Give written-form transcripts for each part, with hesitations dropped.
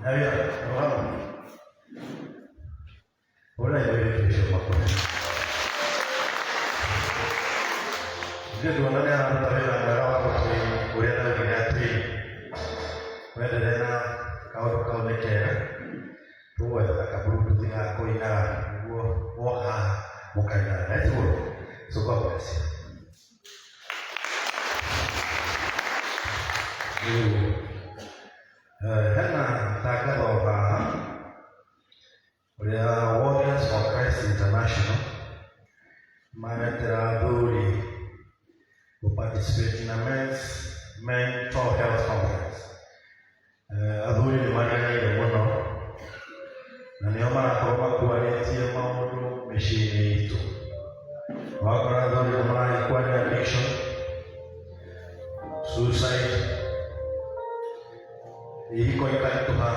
Nyawira, rũgama. Hũra ithe witũ icio makũrĩ. Ithuĩ tuona nĩ araruta wĩra mwega wa gũtũi ũrĩa Daudi atũi. Wendelee na kaũndũ kau nĩ kega. Tũgwetha ka bluetooth ga kũinaga nĩguo mwoka haha mũkainaga. Na tiguo? So God bless you. Rĩu, hena tangatho haha ũrĩa Warriors for Christ International maretera athuri gũ participate na Men's Mental Health Conference. Athuri nĩ mariganĩire mũno na nĩo marakorwo makuanĩtie maũndũ mĩciĩ-inĩ itũ. Wakora athuri nĩ maragĩkua nĩ addiction, suicide, ihiko ikaritũha,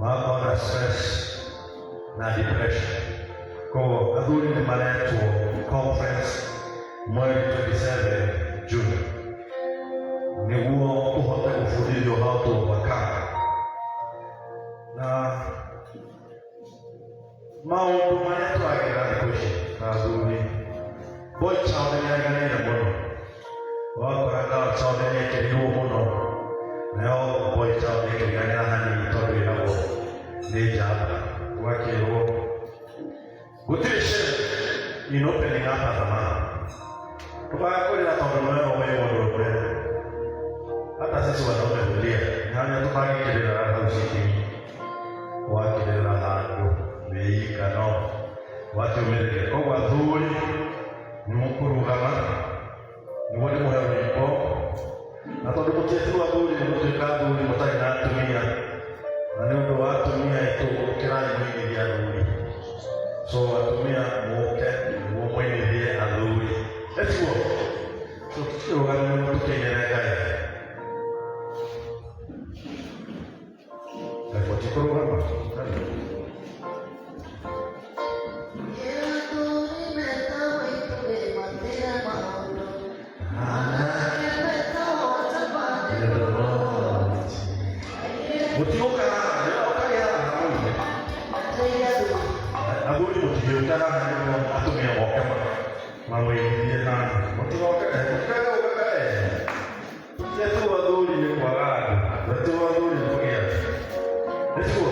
magakorwo na stress na depression. Koguo athuri nĩ maretwo conference mweri 27 June nĩguo tũhote gũbundithio how to overcome na maũndũ marĩa tũragerera thikũ ici ta athuri. Boy child nĩ ariganĩire mũno, wakora girl child nĩ ekĩrĩirwo mũno, nayo boy child ĩkĩriganĩra hanini tondũ ĩragwo nĩ njamba, ũgakĩrwo gũtirĩ shame in opening up as a man. Ndũgakũrĩra tondũ nĩwerwo wĩ mũndũ ũmwe. Hata sisi wanaume hulia nĩ harĩa tũtangĩkĩrĩra hau citini, wakĩrĩra handũ wĩika no wakĩũmĩrĩria. Koguo athuri nĩ mũkũrũgama nĩguo ndĩmũhe rwĩmbo, na tondũ mũtiĩtirwo athuri nĩ mũtuĩka athuri mũtarĩ na atumia, na nĩ ũndũ wa atumia aitũ ũkĩrai mũinithie athuri. So atumia mũke nĩguo mũinithie athuri, etiguo? So tũkĩrũgame nĩguo tũkĩinĩre Ngai. Ngai mũtikũrũgama. Mũtigũka haha, ũkai haha mũine. Athuri mũtigĩũka haha nĩguo atumia moke mamũigithie haha. Mũtigoke, mũtikage gũka. Tũtietirwo athuri nĩ kwaga andũ, twetirwo athuri nĩ kũgĩa andũ. Nĩtiguo?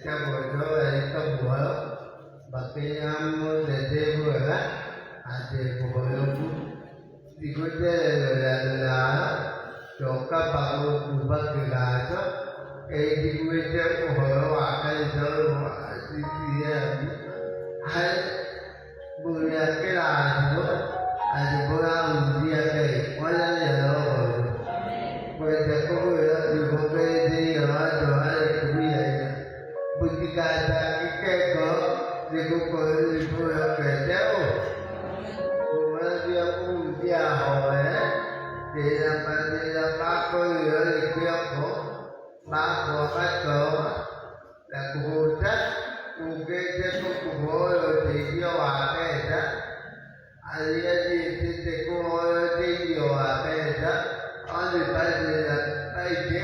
Etagwo Joel Kamuhoyo, bakĩnyamũthete wega atĩ mũhoyoku thikũtererera coka bagũkumba kĩgaco ĩnjiguĩte ũhoro wa kanitha ũyũ wa CCM harĩ mũrĩa kĩrathimo atĩ mũrahunjia Ngai mwathani arogocwo. Kwenda kũmwĩra kiugo kĩrĩ thĩinĩ wa Johana 14 mũtigatangĩke ngoro nĩgũkorwo nĩmwĩhokete ũ kũmathia kũhunjia hoere ndĩna mathĩna ma kũiywo nĩ kĩongo ma kwaga toro na kũhũta ũngĩte kũhoya ũteithio wa mbeca arĩa njĩtĩte kũhoya ũteithio wa mbeca othe mathĩna maingĩ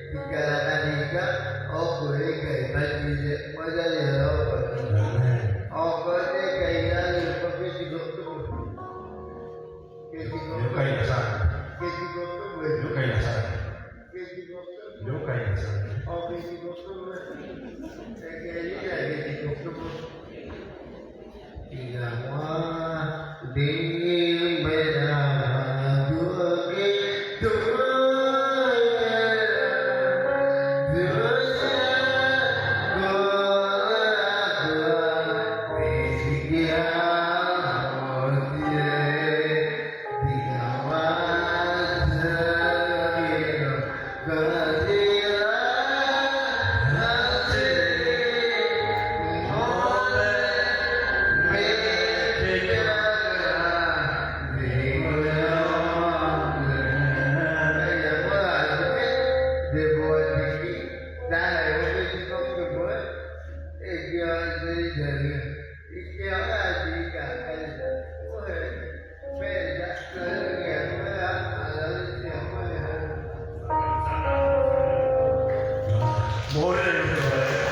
njikaraga hinga o kũrĩ Ngai mathiire mwathani arogocwo. Amen. Okorwo nĩ Ngai arĩko gĩcigo kĩmwe gĩcigo Nĩũkaina sana. gĩcigo kĩmwe Nĩũkaina sana. gĩcigo kĩmwe Nĩũkaina sana. O gĩcigo kĩmwe rekeria gĩcigo kĩmwe Tigawa di Mũhũrĩre rũhĩ wega.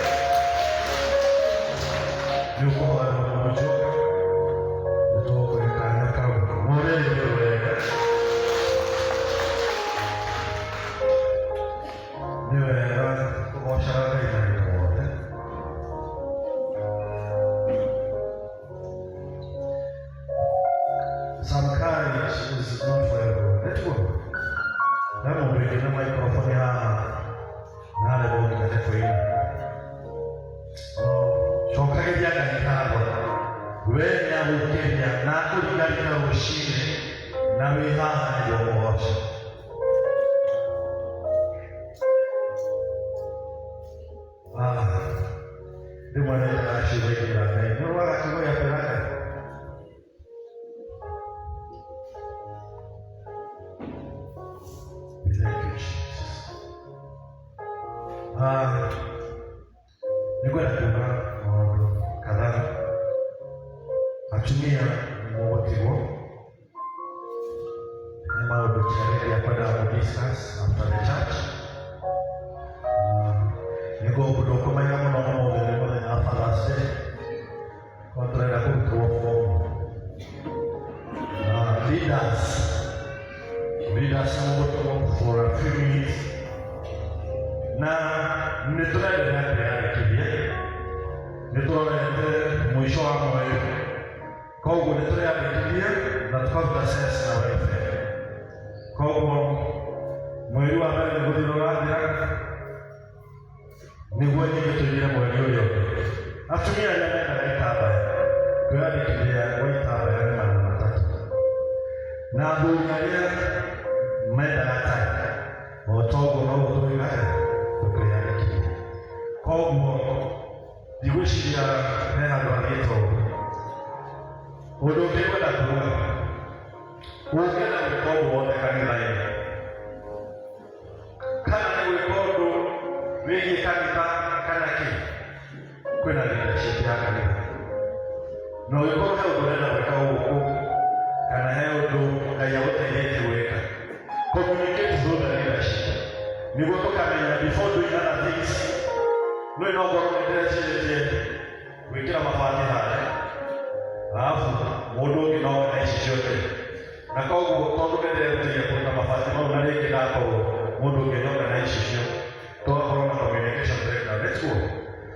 Nĩũkũhoya mũnjũ nĩtũgũkũhe kanya kau. Mũhũrĩre rũhĩ wega. Nĩ wega kũgocaga Ngai mahinda mothe. Some courage is not for everyone. Let's go. Na mũndũ wĩngĩ na microphone haha naremwo nginya nĩ kũina. No cokagĩria Ngai ngatho. We nĩ agũkĩria na akũrikarika rũcinĩ na wĩ haha nĩguo mũgoce. Ah, rĩmwe nĩ njagaga ciugo ingĩra Ngai. Nĩ ũrwaga kiugo gĩa kwĩra Ngai? Thank you, Jesus. Ah, nĩngwenda kuga maũndũ kadhaa. Atumia nĩmũgũtigwo nĩ maũndũ kĩarĩria kwendaga gũ discuss after the church. Nĩguo ndũkũmenya mũno ũmũthĩ nĩ mũthenya wa Father's Day. Kwa tũrenda kũrutwo fomu. Leaders, leaders nĩmũgũtũmwo for a few minutes na nĩ tũrenderea kwĩyandĩkithia nĩ tũrorete mũico wa mweri koguo nĩ tũreyandĩkithia na tũkaruta CES na welfare koguo mweri wa mbere nĩ gũthira ũrathira nĩguo ningĩ tũingĩre mweri ũrĩa ũngĩ. Atumia arĩa mendaga itambaya kwĩyandĩkithia gwa itambaya nĩ 300 na athuri arĩa mendaga tai o toguo noguo tũgĩka tũkwĩyandĩkithia koguo ndigwĩciria he handũ hathiĩte ũguo. Ũndũ ũngĩ ngwenda kuga ũngĩenda gwĩka ũndũ wothe kanitha-inĩ kana nĩ gwĩka ũndũ wĩgiĩ kanitha kana kĩ kwĩna leadership ya kanitha na ũngĩkorwo he ũndũ ũrenda gwĩka gũkũ kana he ũndũ Ngai agũteithĩtie gwĩka, communicate through the leadership nĩguo tũkamenya before doing other things. No no ngorwo nĩ ndĩrecirĩtie gwĩkĩra mabati harĩa alafu mũndũ ũngĩ no na ici ciothe na koguo tondũ nĩ ndĩrerutĩire kũruta mabati mau na rĩngĩ ndakorwo mũndũ ũngĩ nĩoka na ici cio tũgakorwo na communication breakdown. Let's go.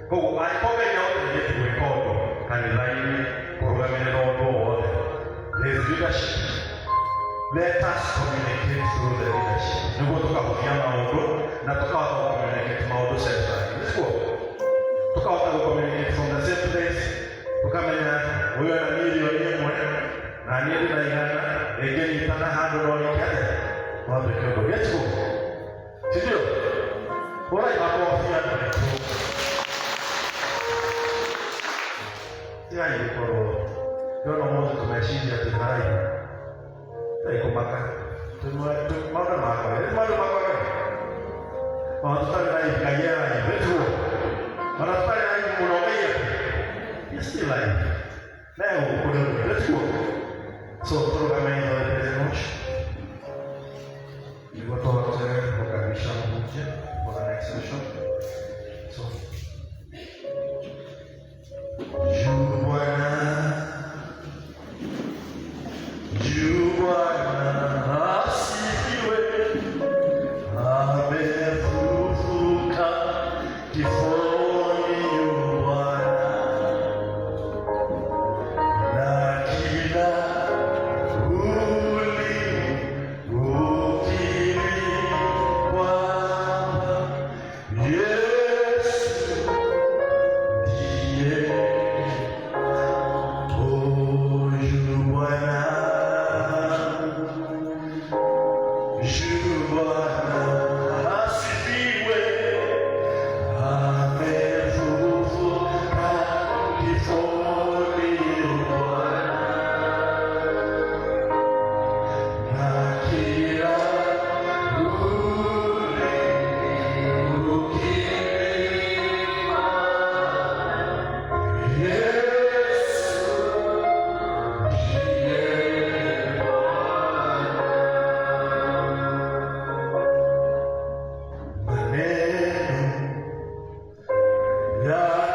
Koguo angĩkorwo Ngai nĩagũteithĩtie gwĩka ũndũ kanitha-inĩ, kũrũgamĩrĩra ũndũ o wothe, there is leadership. Let us communicate through the leadership nĩguo tũkahũthia maũndũ na tũkahota gũcommunicate maũndũ centrally, nĩguo tũkahota gũcommunicate from the same place, tũkamenya ũyũ ena 1,000,000 na niĩ ndĩ na 100, ĩngĩnyitana handũ no ĩke atĩa, no twĩke ũndũ gĩtiguo, si ndio? Hũrai makobi andũ aitũ. Tigai gũkorwo ndĩrona ũmũthĩ tũmeciria atĩ haraihu tigai kũmaka. Maũndũ makwagĩra, maũndũ makwagĩra ona tũtarĩ live, Ngai e live, ĩtiguo? Ona tũtarĩ live mũno, Ngai atĩ He's still live na egũkũ nĩ ũndũ, ĩtiguo? So tũrũgame ithuothe praise and worship nĩguo tũhote gũkaribisha mũhunjia for the next session. So juu Bwana, juu Bwana asifiwe, amefufuka kifoni yu Bwana, na kila ulimi ukiri kwamba Yesu ndiye. Huyu Bwana, juu Bwana asifiwe, amefufuka kifoni yu Bwana, na kila ulimi ukiri Yesu ndiye Bwana. Maneno ya